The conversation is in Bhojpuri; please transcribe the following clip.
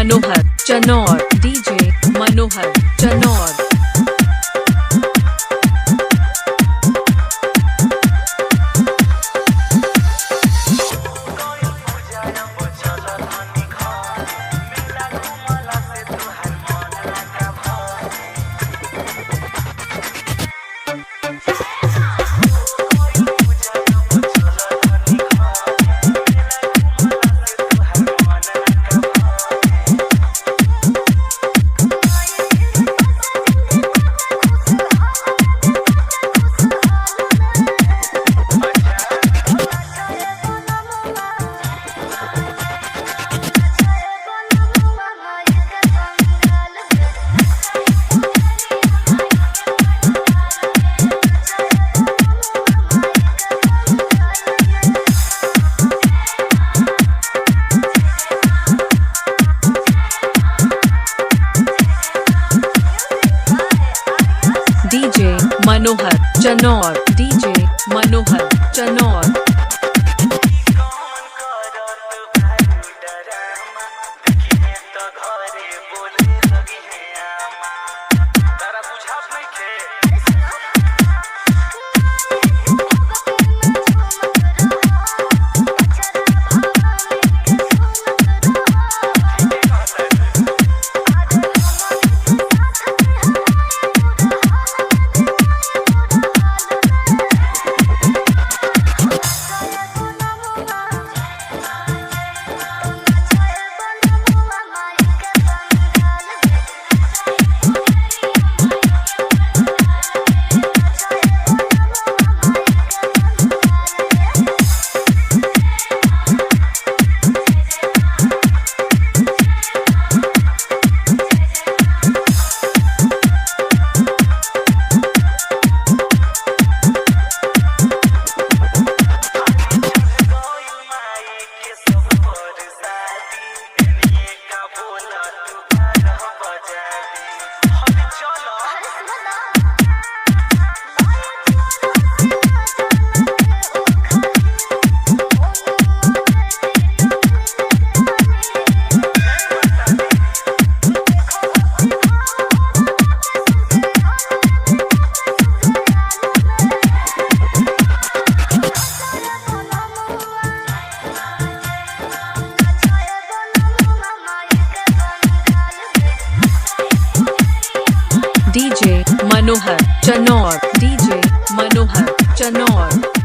Manohar Chanaur, DJ Manohar Chanaur. DJ Manohar Chanaur, DJ Manohar Chanaur. कौन करत भारू डरामा, देखिहे त घरे बोले लगी है आमा। तारा बुझात नइखे। ठीके कहता। गइल माई के सब बरसाती, एनिए का बोला तू 12 बजा दी। हले चल। DJ Manohar Chanaur, DJ Manohar Chanaur.